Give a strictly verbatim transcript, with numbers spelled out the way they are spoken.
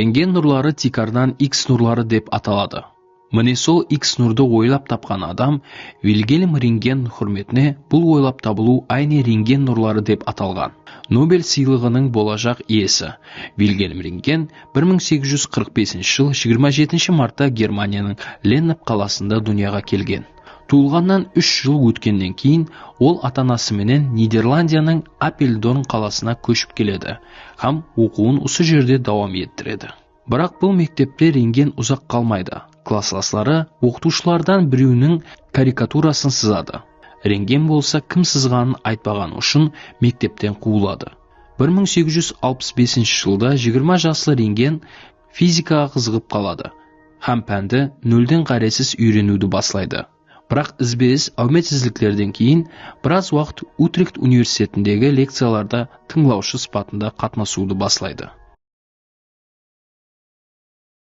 Rentgen nurları tiykarınan X nurları dep ataladı. Mine sol X nurdı oylap tapqan adam Vilgelm Rentgen húrmetine bul oylap tabılıw áyne rentgen nurları dep atalǵan. Nobel sıylıǵınıń bolajaq iyesi Vilgelm Rentgen bir mıń segiz júz qırq besinshi jıl jigirma jetinshi martta Germaniyanıń Lennep qalasında dúnyaǵa kelgen. Tuwılǵannan úsh jıl ótkennen keyin ol ata-anası menen Niderlandiyanıń Apeldoorn qalasına kóship keledi hám oqıwın usı jerde dawam ettiredi. Biraq bul mektepte Rentgen uzaq qalmaydı. Klasslasları oqıtıwshılardan birewiniń karikaturasın sızadı. Rentgen bolsa kim sızǵanın aytpaǵanı ushın mektepten quwıladı. Bir mıń segiz júz alpıs besinshi jılda jigirma jaslı Rentgen fizikaǵa qızıǵıp qaladı hám pándi nólden ǵárezsiz úyreniwdi baslaydı. Biraq izbe-iz áwmetsizliklerden keyin biraz waqıt Utrext universitetindegi lekciyalarda tıńlawshı sıpatında qatnasıwdı baslaydı.